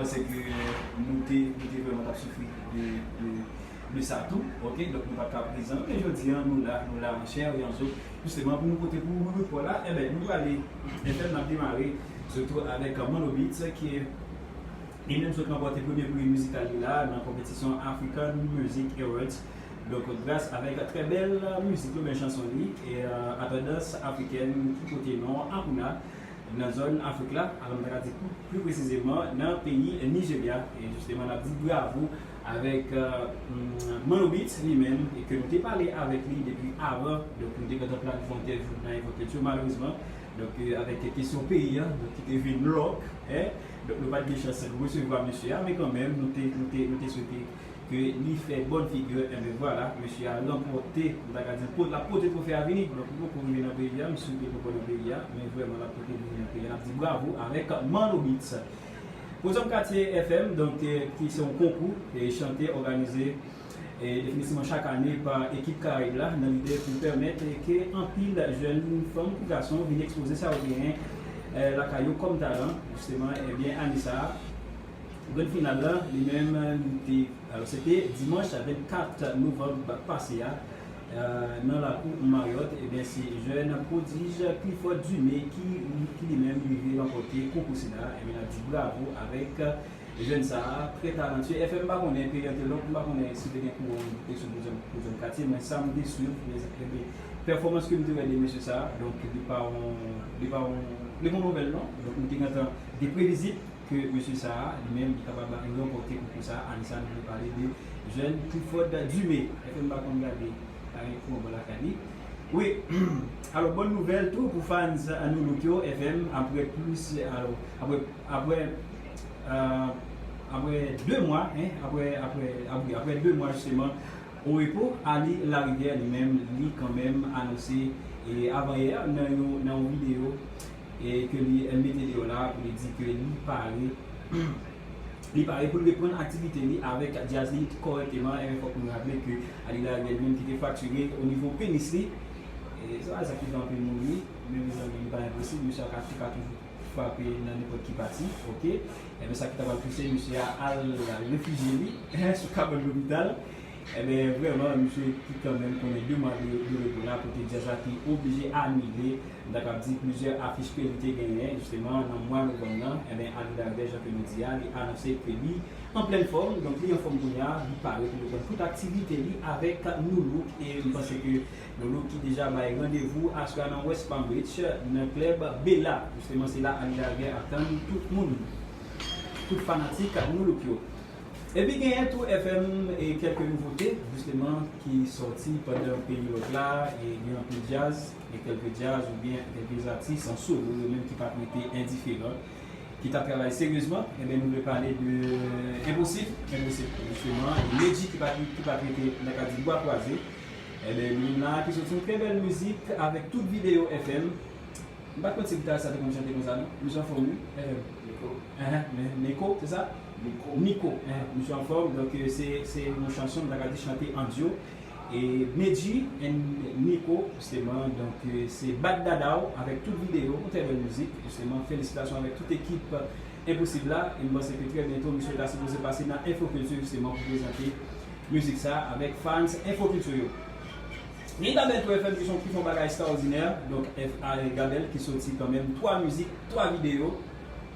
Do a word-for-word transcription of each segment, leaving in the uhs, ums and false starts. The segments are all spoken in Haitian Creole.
Se ke nou te, nou te vrèman t ap soufri de, de, de sa tou, ok? Donk, nou pa t ka prezan. Men jodi a, nou la, nou la an chè e an zo, jisteman, pou nou pote pou ou repò la. Enben, nou prale, F M, n ap demare, sitou avèk Manno Beats, ki li menm sot ranpòte premye pri mizikal li la nan konpetisyon African Music Awards. Donk, gras avèk trè bèl mizik li, oubyen chanson li, e, euh, a tandans afrikèn ki pote non Akuna, nan zòn Afrik la, alò m ta ka di pli, pli presizeman nan peyi Nijerya. E jisteman, n ap di bravo avèk, euh, mm, Manno Beats li menm, e ke nou te pale avèk li depi avan, donk nou te gentan planifye yon entèvyou nan Evo Culture, malerezman, donk, euh, avèk kesyon peyi a, donk ki te vin lòk, en, donk nou pa t gen chans resevwa mesye a, men kanmenm, nou te, nou te, nou te swete ke li fè bòn figi, enben vwala, mesye a ranpòte, m ta ka di, l ap pote twofe a vini. Donk, li poko rive nan peyi a, m swete l poko nan peyi a, men vrèman, l ap pote vini nan peyi a. N ap di bravo avèk Manno Beats. Podium Katye F M, donk, eh, ki se yon konkou, eh, chante òganize, eh, definitivman chak ane pa ekip Karayib la, nan lide pou pèmèt, eh, ke anpil jèn fanm kou gason vin ekspoze sa yo genyen, eh, lakay yo kòm talan, jisteman, ebyen, ane sa a, grann final la, li menm, li te Alò, se te dimanch vennkat novanm pase a, euh, nan lakou Marriott, ebyen, se jèn pwodij Clifford Dumé ki, ki li menm rive ranpòte konkou sila. Ebyen, n ap di bravo avèk jèn sa a, trè talantye. F M, m pa konnen, peyi an te lòk, m pa konnen si te gen kouran pou te sou podium, podium Katye, men sa m te swiv, men, ebyen, pèfòmans ke m te wè de mesye sa a, donk, li pa yon, li pa yon, li pa yon nouvèl non, donk, m te gentan, te previzib, ke mesye sa a, li menm, li kapab ranpòte konkou sa a. Ane sa a, nou vle pale de jèn Clifford Dumé. F M pa konn gade, pa gen kouran bò lakay li. Wi, alò, bòn nouvèl tou pou fans Nou Look yo, F M, apre plis, alò, apre, apre, euh, apre de mwa, en, apre, apre, ah wi, apre de mwa, jisteman, o repo, Ali Larivière, li menm, li kanmenm anonse, e, avanyè, nan yon, nan yon videyo, e ke li mete deyò la pou li di ke li pare, li pare pou l reprann aktivite li avèk djaz li kòrèkteman. E fòk nou raple ke Ali Larivière li menm ki te fraktire o nivo penis li. E se pa sa ki fè anpil moun ri, men mezanmi, li pa enposib, mesye a ka, ka toujou frape nan nenpòt ki pati, ok? Ebyen, sa ki ta pral pouse mesye a al refijye li sou kabann lopital. Ebyen, vrèman, misye ki kanmenm konnen de mwa de, de repo la, kote djaz la te oblije anile, m ta kab di plizyè afich ke li te genyen, jisteman, nan mwa novanm nan, ebyen, Ali Larivière, jan ke nou di a, li anonse ke li an plèn fòm, donk li anfòm kounye a, li pare pou reprann tout aktivite li avèk Nou Look, e m panse ke Nou Look ki deja bay randevou aswè a nan West Palm Beach, nan klèb Bella, jisteman, se la Ali Larivière ap tann tout moun, tout fanatik Nou Look yo. Epi genyen tou F M e kèlke nouvote, jisteman, ki sòti pandan peyi lòk la, e gen anpil djaz, e kèlke djaz oubyen kèlke atis an solo, yo menm ki pa t rete endiferan, ki t ap travay seryezman, ebyen, nou vle pale de Enposib, Enposib, jisteman, e Medjy ki pa t, ki pa t rete, nan ka di bwa kwaze, ebyen, li menm la, ki sòti yon trè bèl mizik avèk tout videyo F M, M pa t konn si gitarist sa te konn chante konsa non. Misye anfòm wi. Enhen. Niko. Enhen, men Niko, se sa? Niko. Niko, enhen, misye anfòm. Donk, euh, se, se yon chanson, m ta ka di chante an dyo. E Medjy and Niko, jisteman, donk, euh, se Bat Dada w avèk tout videyo, yon trè bèl mizik, jisteman, felisitasyon avèk tout ekip Enposib la. E m panse ke trè byento, misye ta sipoze pase nan Info Culture, jisteman, pou prezante mizik sa avèk fans Info Culture yo. Gen Gabel tou F M ki son, ki fè yon bagay ekstraòdinè. Donk, F A Gabel ki soti kanmenm twa mizik, twa videyo.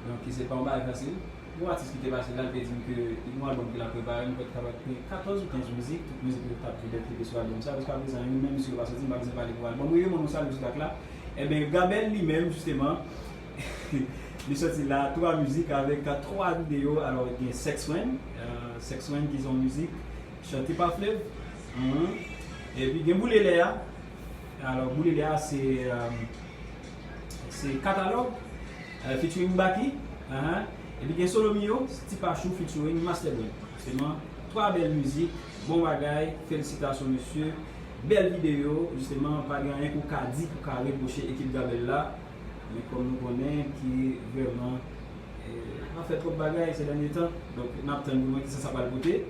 Donk, se pa yon bagay fasil. Yon atis ki te pase la, li te di m ke li gen yon albòm ke l ap prepare, li pèt kapab gen katòz ou kenz mizik, tout mizik yo t ap vin fè klipe sou albòm sa. Jiska prezan, youn nan mizik yo pa soti, m pa bezwen pale pou albòm. Wi, wi, mwen, nou salye sou track la. Ebyen, Gabel li menm, jisteman, li soti la, twa mizik avèk twa videyo. Alò, gen Sex When, euh, Sex When ki se yon mizik chante pa Flèv. Mhm. Epi gen Boule Lè a. Alò, Boule Lè a, se, euh, se Katalòg, euh, featuring Baky. Ahan. Epi gen Solo Mio, Ti Pachou featuring Master Brain. Jisteman, twa bèl mizik, bon bagay, felisitasyon mesye. Bèl videyo, jisteman, pa gen anyen ke w ka di pou ka repwoche ekip Gabel la. Men kòm nou konnen ki vrèman, eh, pa fè twòp bagay se dènye tan. Donk, n ap tann pou nou wè kisa sa pral pote.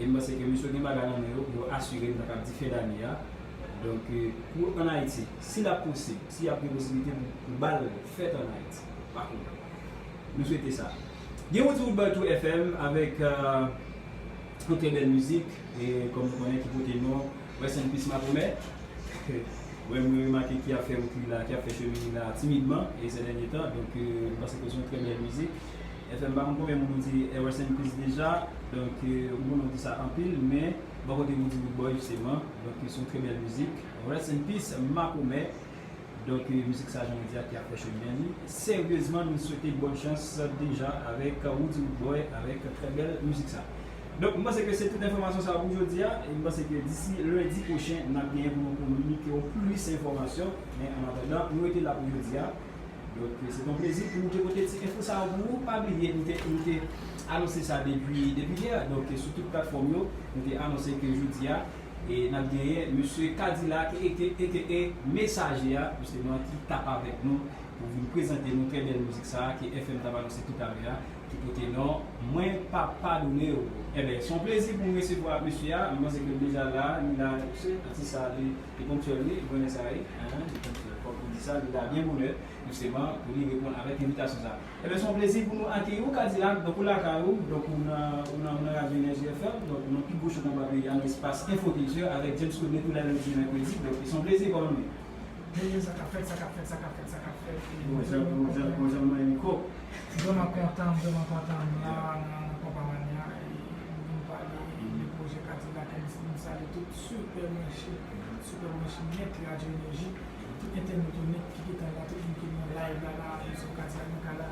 E m panse ke mesye yo gen bagay nan men yo pou yo asire, m ta kab di, fen dane a. Donk, eh, pou ann Ayiti, si l ap posib, si y ap gen posiblite pou, pou bal fèt ann Ayiti, pa konnen. Nou swete sa. Gen Roody Roodboy tou F M avèk euh, yon trè bèl mizik, e kòm nou konnen ki pote non Rest in Peace Makomè. Wè, mwen remake ki ap fè wout li la, ki ap fè chemen li la timidman, e sè dènye tan, donk euh, m panse ke se yon trè bèl mizik. F M, m pa konn konbyen moun nou di eh, Rest in Peace deja, donk euh, m konnen nou di sa anpil, men bò kote Roody Roodboy jisteman, donk se yon trè bèl mizik. Rest in Peace Makomè. Donk, mizik sa, jan nou di a, ki ap fè chemen li. Seryezman, nou swete bòn chans deja avèk Roody Roodboy, avèk trè bèl mizik sa. Donk, m panse ke se tout enfòmasyon sa pou jodi a. E m panse ke disi lendi pwochen, n ap genyen pou nou kominike w plis enfòmasyon. Men, an atandan, nou rete la pou jodi a. Donk, se te yon plezi pou nou te pote ti enfo sa yo pou ou. Pa bliye, nou te, nou te anonse sa depi, depi yè. Donk, sou tout platfòm yo, nou te anonse ke jodi a, E n ap genyen mesye Kadilak, aka, aka Mesaje a, jisteman, ki t ap avèk nou pou vin prezante nou trè bèl mizik sa a ke F M t ap anonse toutalè a, ki pote non Mwen p ap padone w. Enben, se yon plezi pou m resevwa mesye a. M panse ke l deja la, li la, mesye, atis sa, li, li ponktyèl, wi, ou konnen sa, wi. Hein, li ponktyèl. Fòk ou di sa, li la byen bonè, jisteman, pou li reponn avèk envitasyon sa a. Enben, se yon plezi pou nou akeyi w, Kadilak. Donk, ou lakay ou, donk, ou nan, ou nan, ou nan Radyo Enèji F M, donk, ou nan pi gwo cho konpa peyi a, nan espas Info Culture, avèk James Rodney tou lè lendi e mèkredi. Donk, se yon plezi, kòman nou ye? Ebyen, sa k ap fèt, sa k ap fèt, sa k ap fèt, sa k ap fèt. Bon jan, bon jan, bon jan, mwen, Niko. Vrèman kontan, vrèman kontan, m la, nan, nan Konpa Mania, e nou pale de pwojè Kadilak, M C, m salye tout sipè branche, sipè branche nèt Radyo Enèji. Tout entènot ou nèt ki gentan la, tout moun ki nan live la, la, nou sou Kadilak nan kay la.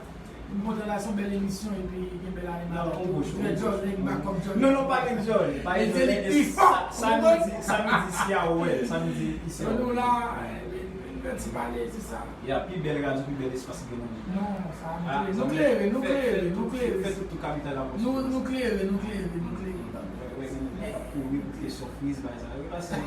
M kontan la, se yon bèl emisyon, epi gen bèl animatè tou. Trè djòlè, m pa kòm djòlè. Non, non, pa gen djòlè, pa gen djòlè. E sa, sa nou di, sa nou di isi a, ou wè, sa nou di isi a. Nou la, nou pèdi pale, se sa. Ya, pi bèl radyo, pi bèl espas ki gen nan mond. Non, sa, nou klere, nou klere, nou klere. Fè tout, tout kapital la. Nou, nou klere, nou klere, nou klere. Wè, wè, gen moun k ap kouri pou kesyon friz, bagay sa yo. Pa sèl,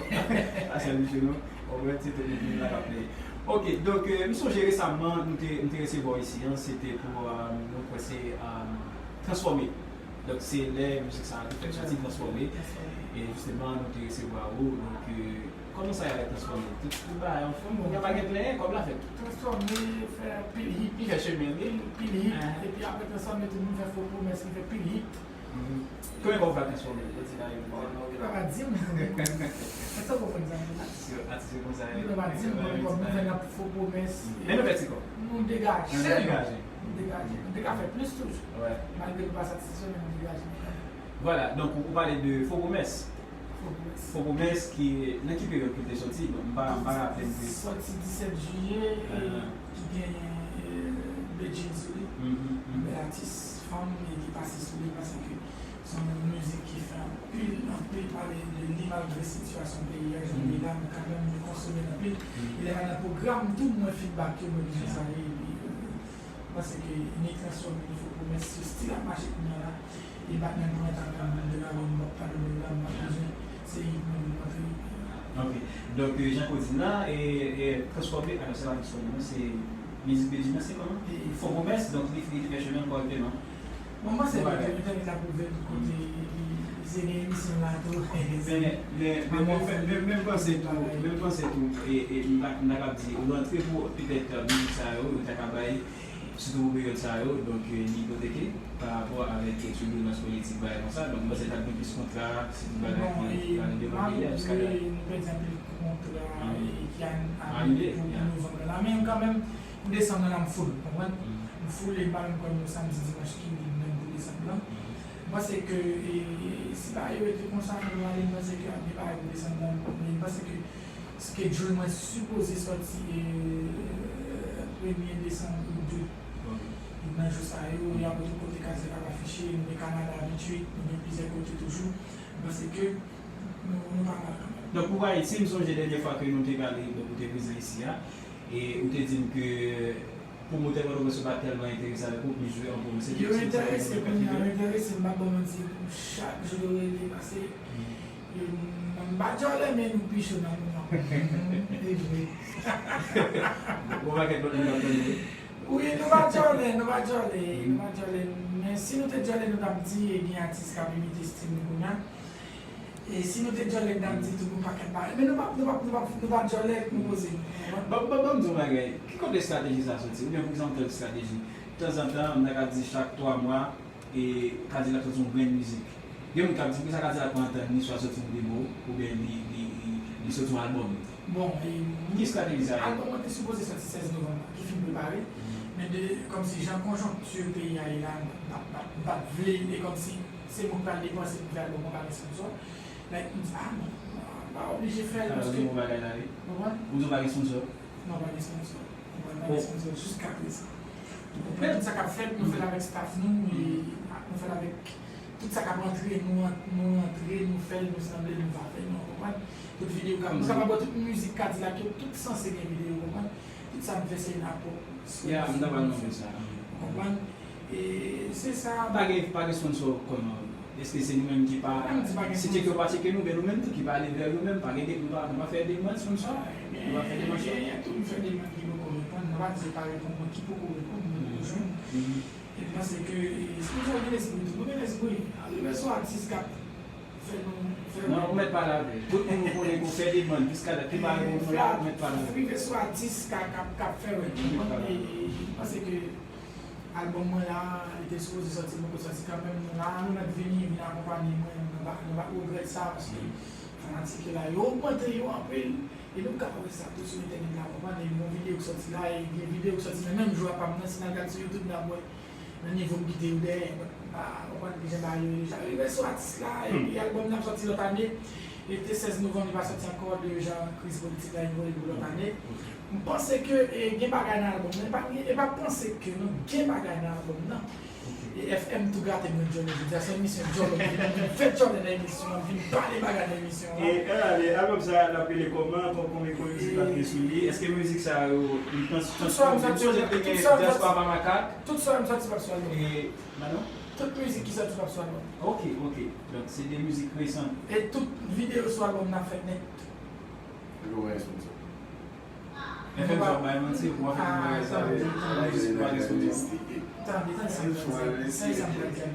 pa sèl misye, non. Ou konprann, se tout moun la k ap plede. Ok, donk, euh, m sonje resaman, nou te, m te resevwa w isi, an, se te pou, euh, nou kwè se, euh, Transfòme. Donk, se lè mizik sa a te fèk soti, Transfòme. E jisteman, nou te resevwa ou, donk, euh, kòman sa ye avèk Transfòme? Tout, tout bagay anfòm, kounye a pa gen plenyen, kòb la fèt. Transfòme fè pil hit. Li fè chemen li. Pil hit. Epi apre Transfòme, tout moun fè Fo Pwomès, li fè pil hit. Konbyen kòb ou fè ak Transfòme? Yo di la, yo di la. Yo pa di m konbyen kòb. Èske w konprann sa m di la? Atis yo, atis yo konsa. Yo pa di m konbyen kòb nou fè nan Fo Pwomès. Men nou fè ti kòb. Nou degaje. Nou degaje. Nou degaje. Nou te ka fè plis toujou. Malgre nou pa satisfè, men nou degaje nou kanmenm. Vwala, donk ou pale de Fo Pwomès. Fo Pwomès. Fo Pwomès ki, nan ki peryòd ke l te soti? Bon, m pa, m pa raple m de. Soti disèt jiyè, e ki genyen, e, Bedjine sou li. Yon bèl atis, fanm, e ki pase sou li, paske se yon mizik ki fè anpil, anpil pale de li, malgre sitiyasyon peyi a, jan li ye la, men kanmenm, li konsone l anpil. E lè m al nan pwogram tou, m wè feedback yo, m wè kijan sa ye, epi, e, m panse ke ni Transfòme, ni Fo Pwomès, se stil ap mache kounye a la. E pa t menm pwen tan nan moun de la, m p ap padone w la, m p ap bezwen, se hit mwen vin montre. Ok. Donk, euh, jan ke w di m la, e, e Transfòme, alò, se pa Transfòme, non, se mizik Bedjine, se kòman? Fo Pwomès, donk li, li te fè chemen l kòrèkteman. Bon, m panse ke nou te mèt ap ouvè tout kote, epi se gen emisyon la tou. Men, men, men, men, men, men m panse tou, men m panse tou, e, e, m ta, m ta kab di, ou rantre pou, petèt, euh, mizik sa yo, ou ta ka bay, sitou pou peryòd sa yo, donk, euh, li ipoteke pa rapò avèk, euh, tibilans politik, bagay konsa. Donk, m panse t ap gen plis kontra, si tout bagay ki, ki pral devlope a, jiska la. Nou pèdi anpil kontra, e, ki an-, anile pou, pou novanm nan la. Men kanmenm, pou desanm nan la, m full, konprann? M full e m pa menm kwè nan samdi, dimanch ki vin menm pou desanm nan. M panse ke, e, si bagay yo rete konsa, nou ale, m panse ke ap gen bagay pou desanm nan, men m panse ke schedule mwen sipoze sòti, e, premye desanm ou de. Nan jou sa yo, e apre tout kote Kadilak ap afiche, nou gen Kanada venntuit, nou gen plizyè kote toujou. M panse ke nou, nou pa mal kanmenm. Donk, pou Ayiti, m sonje dènye fwa ke nou te pale, donk, ou te prezan isi a, e ou te di m ke pwomotè Pòtoprens yo pa tèlman enterese avèk ou, plis jwe an pwomès. Yo enterese, kounye a, yo enterese, m p ap ba w manti, chak jou yo rele, pase, e, m pa djòlè, men nou pi cho nan moman. E vre. Bon, pakèt lòt moun ap tande. Wi, nou pa djòlè, nou pa djòlè, nou pa djòlè. Men si nou te djòlè, nou t ap di, e, gen atis k ap imite stil nou kounye a. E si nou te djòlè, n t ap di tou yon pakèt bagay. Men nou pa, nou pa, nou pa, nou pa djòlè, nou poze. Ban, ban, ban m di w yon bagay. Ki kote estrateji sa soti? Oubyen pou ki sa m tande estrateji? Tanzantan, m ta ka di chak twa mwa, e Kadilak soti yon grenn mizik. Gen moun k ap di, poukisa Kadilak pa antann li, swa soti yon demo, oubyen li, li, li, li soti yon albòm? Bon, e, ki estrateji sa ye? Albòm mwen te sipoze soti sèz novanm la, ki fin prepare. Men de, kòmsi jan konjonkti peyi a ye la, m pa, pa, m pa t vle, e kòmsi se mwen k pral depanse pou fè albòm mwen pa gen sponsò. Like, m di, ah non, m pa oblije fè l, paske, ou di w pa gen sponsò? Non, pa gen sponsò. Ou konprann? Pa gen sponsò jiska prezan. Ou konprann? Tout sa k ap fèt, nou fè l avèk staff nou, e nou fè l avèk tout sa k ap antre, nou an-, nou antre, nou fè l, nou sanble, nou pa fè, nou konprann? Tout videyo k ap, nou kapab wè tout mizik Kadilak yo, tout sanse gen videyo, konprann? Tout sa m fè se nan pwòp. Ya, m ta pral nonmen sa. Ou konprann? E se sa. Pa gen, pa gen sponsò kòman? Èske se nou menm ki pa, se tcheke yo pa tcheke nou, oubyen nou menm tou ki pa ale vè yo menm, pa gen de, nou pa, nou pa fè demann sponsò? Nou pa fè demann sponsò? Genyen tou, nou fè demann ki poko reponn, nou pa di yo pa reponn, men ki poko reponn, nou poko jwenn. E m panse ke, e, sponsò gen lespri tou, nou gen lespri. Rive sou atis k ap fè nou, fè nou. Non, ou mèt pale avè l. Tout moun nou konnen ki fè demann, jiska la, ki pa reponn nou la, ou mèt pale avè l. Rive sou atis k ap, k ap, k ap fè wè. E, e, m panse ke Albòm mwen la, li te sipoze sòti, poko sòti kanmenm. Nou la, nou mèt vini, vin akonpanye mwen. Nou pa, nou pa regrèt sa, paske fanatik yo la, yo ogmante yo anpil. E nou ka wè sa tou sou entènèt la, konprann? E yon videyo ki sòti la, e gen videyo ki sòti nan menm jou a pa m nan, si n al gade sou YouTube, n ap wè nan nivo m kite yo dèyè, konprann? Ki jan bagay yo ye deja. Rive sou atis la, epi albòm nan ap sòti lòt ane. E te sèz novanm, li pa sòti ankò, de jan kriz politik la vin voye pou lòt ane. M panse ke, e, gen bagay nan albòm nan. E pa, e pa panse ke non, gen bagay nan albòm nan. E F M tou gate mwen djòlè jodi a. Se yon emisyon djòlè. M vin fè djòlè nan emisyon an, m vin pale bagay nan emisyon an. E, e, ale, albòm sa a, l ap rele kòman? Kon-, konbyen, konbyen mizik l ap gen sou li? Èske mizik sa yo, li trans-, transfòme? M sonje te gen Dyaspora pa makak. Tout sa m sòti p ap sou albòm nan. E, Manon? Tout mizik ki sòti p ap sou albòm. Ok, ok. Donk, se de mizik resan. E tout videyo sou albòm nan fèt nèt. Epi w pa gen sponsò. F M sa w bay manti, w ap fè tout bagay sa, w ap di w pa gen sponsò. Tande, tande sa m pral di a. Tande sa m pral di a.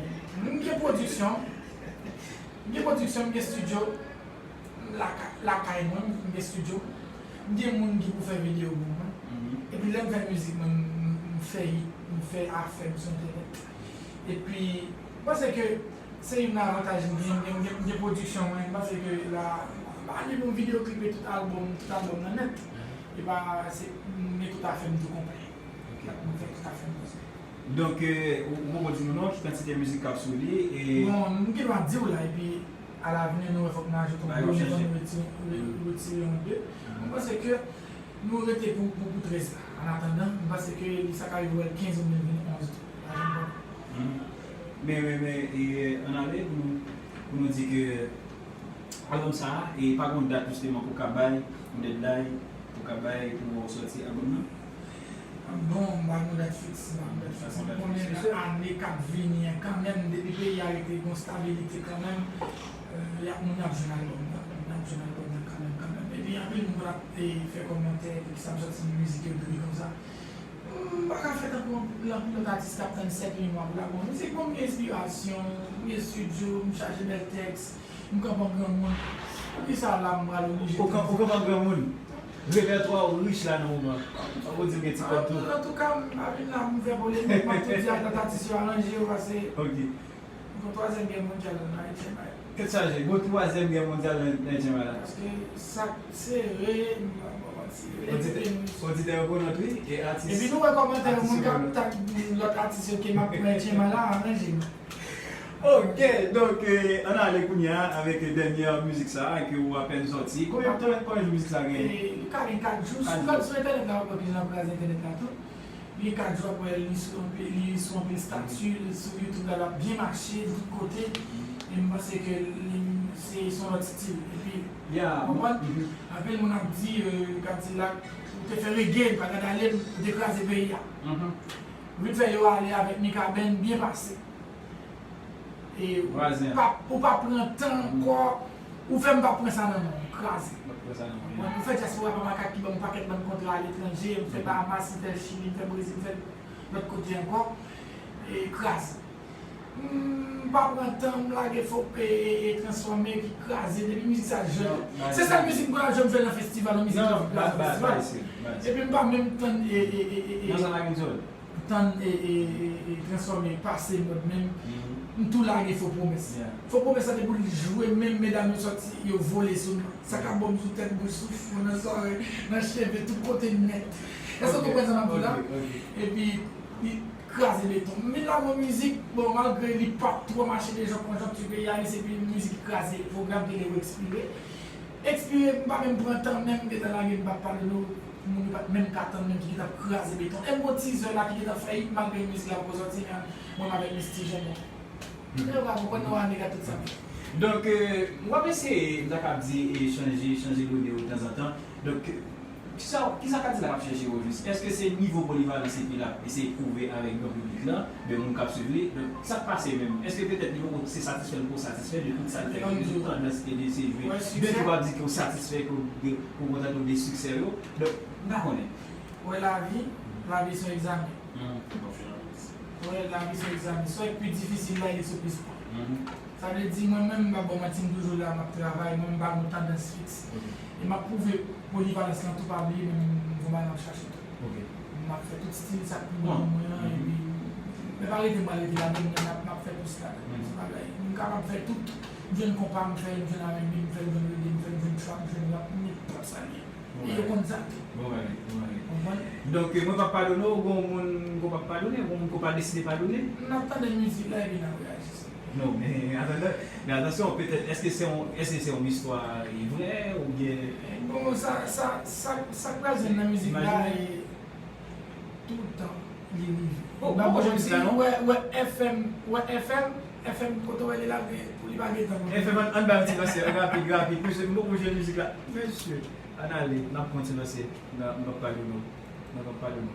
M gen pwodiksyon. M gen pwodiksyon, m gen estidyo. Laka-, lakay mwen, m gen estidyo. M gen moun ki pou fè videyo pou mwen. Epi lè m fè mizik mwen, m, m fè hit, m fè afè m sou entènèt. Epi, m panse ke se youn nan avantaj m gen, m gen, m gen, m gen pwodiksyon mwen, m panse ke la, m pa gen pou m videyo klipe tout albòm, tout albòm nan nèt. E pa, se, m gen tout afè m tou konplè. Donk, euh, ou, ou poko di nou non, ki kantite mizik k ap sou li, e... Bon, m gen dwa di w la, epi alavni, nou wè fòk nou ajoute yon gwo nivo, nou retire, re-, retire yon de. M panse ke nou rete pou, pou, pou trèz la. Annatandan, m panse ke li sa ka rive wè l kenz oubyen vin onz tou. Pa janm konnen. Men, men, men, e, ann ale pou nou, pou nou di ke Albòm sa a, e pa gen yon dat jisteman ke w ka bay, yon deadline ke w ka bay pou w sòti albòm nan? Bon, m pa gen yon dat fiks, m pa gen yon dat fiks. M konnen nan ane k ap vini an kanmenm, depi peyi a rete gen yon stabilite kanmenm, euh, y ap, moun ap jwenn albòm nan, moun ap jwenn albòm nan kanmenm, kanmenm. Epi anpil moun ap, e, fè kòmantè, poukisa m sòti mizik yo dri konsa. M pa ka fè tankou anpil, anpil lòt atis k ap tann sèt, uit mwa pou l ap bon mizik. Bon, m gen enspirasyon, m gen estidyo, m chaje bèl tèks, m kanpe an granmoun. Poukisa la m pral oblije tann... Ou kanpe an granmoun? Repètwa w rich la nan moman. Fòk ou di m gen ti kòb tou. Antouka, m pa vin la pou m fè polemik, m ap tou di a lòt atis yo aranje yo, paske... Ok. Gon twazyèm gè mondyal nan H M I. Tèt chaje, gon twazyèm gè mondyal nan, nan H M I la. Paske sa k sere, m pa ba w manti, rele kote nou. Oditè yo pran nòt, wi, e atis. Epi nou wè kòmantè yo, moun k ap tag lòt atis yo ke m ap pran H M I la, aranje nou. Ok, donk, euh, ann ale kounye a avèk dènyè mizik sa a ke ou apèn sòti. Konbyen tan, konbyen jou mizik sa genyen? E, li ka gen kat jou. Kat jou. Sou, sou entènèt la, w ap wè kijan l ap kraze entènèt la tou. Li kat jou apre, li sou anpil, li sou anpil estati, li sou YouTube la, l ap byen mache tout kote. E m panse ke li, se, se yon lòt estil. Epi, ou konprann? Anpil moun ap di, euh, Kadilak, ou te fè rege, m pa gad ale, ou te kraze peyi a. Vit fè yo ale avèk Mikaben, byen pase. E ou pa, ou pa pran tan ankò, ou fè m pa pran sa nan men w, kraze. Ou fè Dyaspora pa makak ki ban m pakèt bann kontra aletranje, m fè Bahamas, m fè Chili, m fè Brezil, m fè lòt kote ankò, e kraze. M pa pran tan, m lage fo, e, e, e Transfòme ki kraze, depi mizik sa jwenn. Se sèl mizik mwen ap janm jwenn nan festival, yon mizik ki kraze nan festival. Epi m pa menm tann, e, e, e, e, e, tann, e, e, e, e, Transfòme pase mòd menm. Lage fo pwomès. Fo pwomès sa te pou l jwe menm, medam yo sòti, yo vole sou nou. Sa k ap ban m sou tèt, bouch, sou fwon, nan zòrèy, nan cheve, tout kote nèt. Èske w konprann sa m ap di w la? Epi, li kraze beton. Men la, bon, mizik, bon, malgre li p ap twò mache de jan konjonkti peyi a ye, se pi mizik ki kraze pwogram tele yo ekspire. Ekspire, m pa menm pran tan, menm m gentan lage, m p ap padone w, moun yo pa t menm ka tann, menm ki gentan kraze beton. E m gon tizè la ki gentan fè hit, malgre mizik la poko sòti, men mwen avèk Misty Jènè. Yo pa konprann nou ane gade tout sa. Donk, euh, w ap eseye, m ta kab di, e chanje, chanje lode yo tanzantan. Donk, kisa, kisa Kadilak ap chèche o jis? Èske se nivo polivalans epi l ap eseye pwouve avèk gran piblik la, oubyen moun k ap swiv li? Donk, sa k pase menm? Èske petèt li poko se satisfè l poko satisfè de tout sa l fè, de tout tandans ke li eseye jwe? Oubyen tou w ap di ke w satisfè, ke w, ke w kontante w de siksè yo? Donk, m pa konnen. Wè lavi, lavi se yon egzamen. Wè, lavi se egzamen. Sa w pi difisil la, li sou plis pwen. Sa vle di, mwen menm, m pa ba w manti, m toujou la, m ap travay, mwen, m pa gon tandans fiks. E m ap pwouve polivalans lan tou, pa bliye, men m gon bagay m ap chache tou. M ap fè tout stil, sa k pi bon pou mwen an, epi, men pa rete m pral rete ladann, men m ap, m ap fè plis ladann. Se bagay, m kapab fè tout, m jwenn konpa, m fè, m jwenn R and B, m fè, m jwenn reggae, m fè, m jwenn trap, m jwenn rap, nenpòt sa l ye. E yo konn sa tou. Bon bagay, bon bagay. Konprann? Donk, mwen p ap padone w, gon moun ko p ap padone, gon moun ko pa deside padone. N ap tande mizik la epi n ap reyaji. Non, men atandan, men atansyon, petèt, èske se yon, èske se yon istwa vrè oubyen... Bon, sa, sa, sa, sa k pral jwenn nan mizik la, e, toutan li rive. Bon, bon, bon, jwenn mizik la, non? Wè, wè, F M, wè, F M, F M, kote w wè li la, men pou li pa gentan. F M, ann, ann ba yon ti dansè, rapid, rapid, mesye, m poko jwenn mizik la. Mesye, ann ale, n ap kontinye, mesye, n ap, n ap pale nou, n ap pale nou.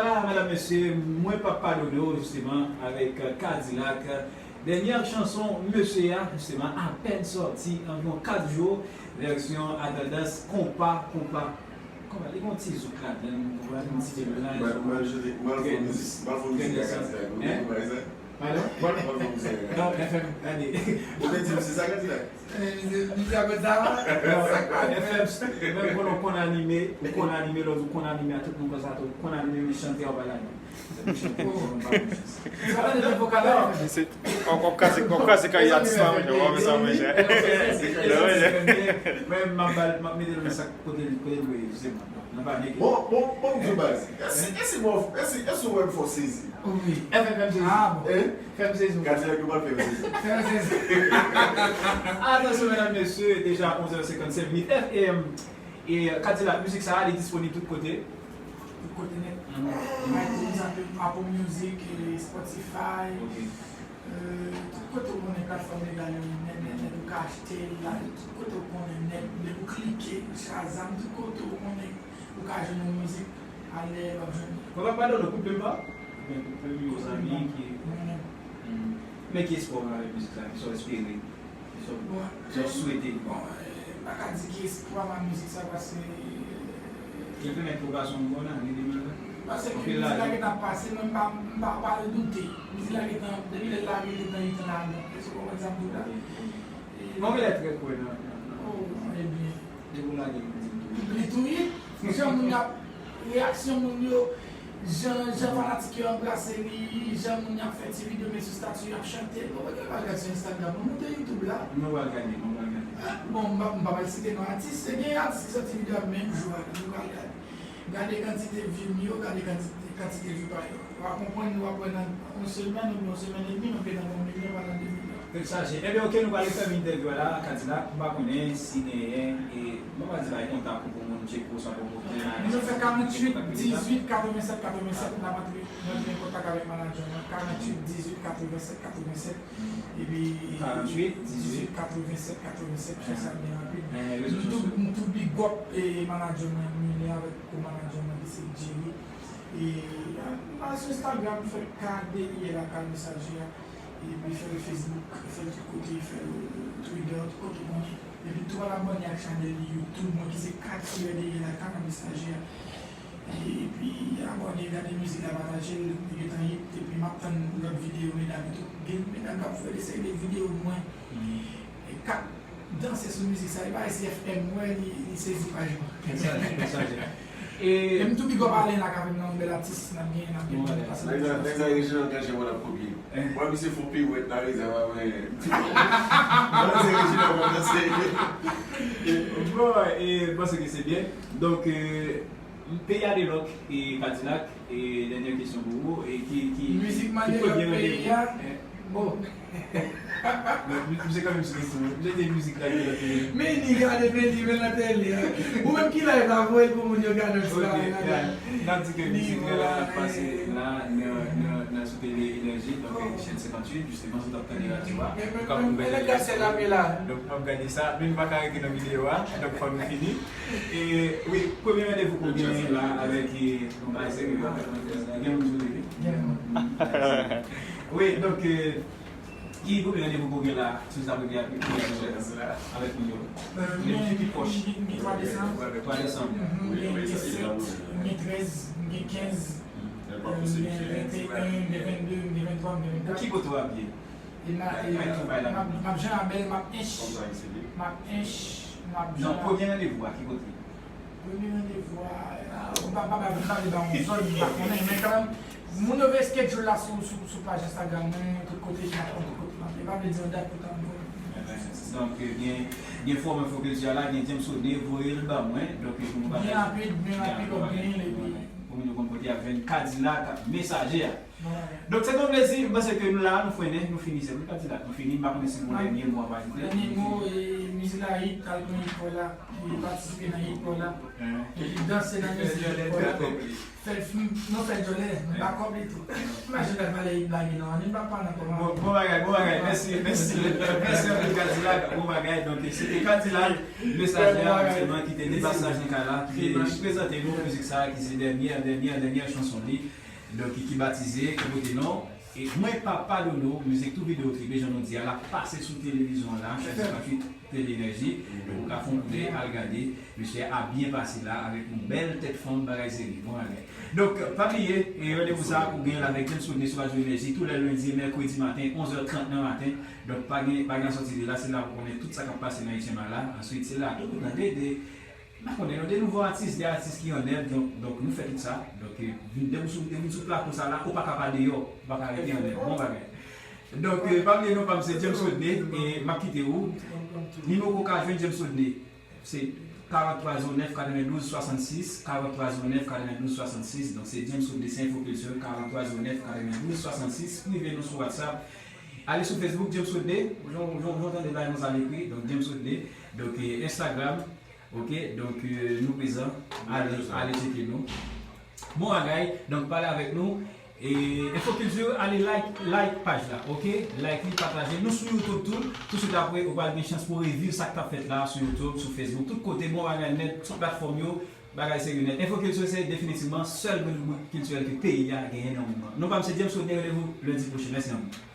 Vwala, medam, mesye, mwen p ap padone w, jisteman, avèk, euh, Kadilak. Dènyè chanson mesye a, jisteman, apèn sòti, anviwon kat jou, vèsyon a tandans konpa, konpa. Konpa, li gen yon ti zouk ladan l, ou konprann, yon ti melaj. Mal, mal jere, mal fè mizik, mal fè mizik a Kadilak, ou konprann sa? Padon? Mal fè mizik a. Non, F M, gade. Ou te di m se sa Kadilak? Eh, misye, misye a konn sa, wi. F M, menm konnen w konn anime, ou konn anime, lòt ou konn anime a tout moun konn sa tou, ou konn anime, men chante a w pa ladan. Sa pa de vokal la. Se, w, w ap kase, w ap kase kari atis la, monchè, w ap sa, monchè. Mwen, m ap ba l, m ap mete l nan sak kote l, kote l dwe ye, se mwen. Nan pa nèg. Bon, bon, bon, m di w baz. Èske, èske bon, èske, èske w wè m fè w sezi? Wi. F M, fè m sezi. Ah, bon. Hein? Fè m sezi. Gade nèg yo pral fè m sezi. Fè m sezi. Atansyon, medam, mesye, deja onz è senkannsenk minit. F M, e, Kadilak, mizik sa a, li disponib tout kote. Tout kote nèt. Mhm. iTunes, Apple, Apple Music, e, Spotify. Ok. Euh, tout kote w konnen platfòm legal yo nèt, nèt, nèt, ou ka achte l la, tout kote w konnen nèt, depi w klike, Shazam, tout kote w konnen ou ka jwenn yon mizik, ale w ap jwenn. Mwen pa padone w, koupe m pa? Oubyen koupe m yon zanmi ki. Mwen menm. Hmm. Men ki espwa w gen avèk mizik sa, kisa w espere? Bon, jan w swete. Bon, eh, m pa ka di ki espwa m a mizik sa, paske, eh, ki pèmèt pwogresyon w bon ane de mil ven. Paske mizik la gentan pase, mwen m pa, m pa, pa redoute. Mizik la gentan, depi lè l lage, li gentan, li gentan ladan. Èske w konprann sa m di w la? Ok, ok. E, men w genlè trè kwè nan, nan, nan. Oh, ebyen. Depi w lage, m di w tou. Li tou, wi. Jan moun y ap, reyaksyon moun yo, jan, jan fanatik yo anbrase li, jan moun y ap fè ti videyo met sou stati, y ap chante. Bon, mwen te pral gade sou Instagram, mwen monte YouTube la. Mwen pral gade, mwen pral gade. Ah, bon, m pa, m pa pral site non atis. Se gen atis ki sòti videyo a menm jou a, nou pral gade. Gade kantite view m yo, gade kantite, kantite view pa yo. W a konprann, w ap wè nan yon semèn oubyen yon semèn edmi, nou te nan yon milyon, pa nan de milyon. Tèt chaje. Ebyen, oke, nou pral fèmen entèvyou a la, Kadilak, m pa konnen si genyen, e, mwen pa di bay kontak ou pou moun tcheke w, swa pou moun. Nou fè karanntuit dizuit katrevennsèt katrevennsèt, n ap antre, n antre an kontak avèk manadjè mwen, karanntuit dizuit katrevennsèt katrevennsèt, epi karanntuit dizuit katrevennsèt katrevennsèt, fè sa byen rapid. M tou, m tou big up, e, manadjè mwen, Mine, avèk ko-manadjè mwen ki se Jerry. E, a, al sou Instagram, fè K D I L A K Mesaje a. Epi fè l Facebook, fè l tout kote, fè l Twitter, tout kote w konnen. Epi tou al abòne ak chanèl YouTube mwen ki se K D I L A K Mesaje a. Epi abòne, gade mizik la, pataje l, li gentan hit. Epi m ap tann lòt videyo medam yo tou. Gen medam k ap fè de seri de videyo mwen. E k ap danse sou mizik sa, e pa si F M wè li, li sezi paj mwen. Mesaje, mesaje. E m tou big up Alen la k avè m nan, yon bèl atis, n ap gen, n ap gen pase. Nèg sa, nèg sa Reginald Caché mwen ap kopye. Mwen misye fon piwèt la, Reginald, mwen. Mwen se Reginald mwen danse. Bon, e, m panse ke se byen. Donk, e, Peyi a de lòk, e, Kadilak, e, dènyè kesyon pou ou, e, ki, ki, mizik ki premye randevou? Peyi a. Eh. Oh. Men, m, m se kanmenm sou kesyon, m jete mizik la ki lòt peyi. Men li gade, men li, men nan tèlè a. Ou menm ki live la, voye l pou moun yo gade yon ti bagay la. N ap di ke mizik la, la ap pase la, nan, nan, nan sou Tele Enèji, donk, chèn senkantuit, jisteman, si w t ap tande radyo a, ou ka pou gade. Donk, m ap gade sa, men nou pa ka rete nan videyo a, donk, fò nou fini. E, wi, premye randevou ke w genyen la avèk, e, yon bagay serye, gen moun sou tele. Wi, donk, e, ki premye randevou ke w gen la, si w ta premye avèk moun yo? Ki pi pwòch? Twa desanm. Twa desanm. Gen disèt, gen trèz, gen kenz, gen venteyen, gen vennde, gen venntwa, gen vennkatè. Ki kote w ap ye? E m a, e, m ap, m ap Jan Abèl, m ap ench. M ap ench, m ap Jan. Non, premye randevou a, ki kote? Premye randevou a, a, m pa, m pa, m pa vle ba yon zòn, m pa konnen, men kanmenm, moun yo voye schedule la sou, sou, sou paj Instagram mwen, tout kote, m ap konn tout kote. E pa vle di yon dat pou tanbou. Donk, gen, gen fòm Enfokilti a la, gen James Rodney, voye l ba mwen. Donk, pou nou pataje. Byen rapid, byen rapid, w ap genyen l epi. Pou moun yo konn kote y ap jwenn Kadilak Mesaje a. Donk, se te yon plezi, m panse ke nou la, nou frennen, nou fini, se vre Kadilak, nou fini, m pa konnen si gon dènye mo w ap ajoute. Dènye mo, e, mizik la hit, al pran hit la, e, patisipe nan hit la, e, danse nan mizik la. Fè, non, fè djòlè, m pa kòb li tou. Imajine lè valè hit la gen nan anni, m pa pale nan kòman. Bon, bon bagay, bon bagay, mèsi, mèsi, mèsi anpil Kadilak, bon bagay, donk se te Kadilak, Mesaje a, sèlman ki te de pasaj nan kay la, ki te prezante nou mizik sa a, ki se dènyè, dènyè, dènyè chanson li, donk ki batize, ki pote non. E mwen papa Dodo, mizik tou videyo klip, e jan nou di a, l ap pase sou televizyon an la, Chanèl senkantuit Tele Enèji. Donk ou ka fè yon koudèy al gade, mesye a byen pase la avèk yon bèl tèt fanm, bagay serye, bon bagay. Donk pa bliye, e randevou sa a ou genyen l avèk James Rodney sou Radyo Enèji tou lè lendi e mèkredi maten, onz è trant nan maten. Donk pa gen, pa gen sòti de la, se la pou konnen tout sa k ap pase nan H M I la. Answit se la tou pou tande de M pa konnen, non, de nouvo atis, de atis ki annèv, donk, donk nou fè tout sa. Donk, vin, depi w sou, depi w sou plato sa la, ou pa ka pa deyò, ou pa ka rete annèv. Bon bagay. Donk, pa bliye non pa m se James Rodney, e m ap kite ou. Nimewo ou ka jwenn James Rodney, se karant twa zewo nèf katrevendouz swasannsis, karant twa zewo nèf katrevendouz swasannsis. Donk, se James Rodney, se Enfokilti, karant twa zewo nèf katrevendouz swasannsis. Prive nou sou WhatsApp. Ale sou Facebook, James Rodney. Jan, jan, jan w tande la, nou sa ekri. Donk, James Rodney. Donk, Instagram. Ok, donk, nou prezan. Ale, ale tcheke nou. Bon bagay, donk pale avèk nou. E Enfokilti, ale like, like paj la, ok? Like li, pataje. Nou sou YouTube tou. Tousuit apre, ou pral gen chans pou reviv sa k t ap fèt la sou YouTube, sou Facebook, tout kote, bon bagay nèt, tout platfòm yo, bagay serye nèt. Enfokilti se definitivman sèl ribrik kiltirèl ke peyi a genyen nan moman. Non pa m se James Rodney, randevou lendi pwochen. Mèsi anpil.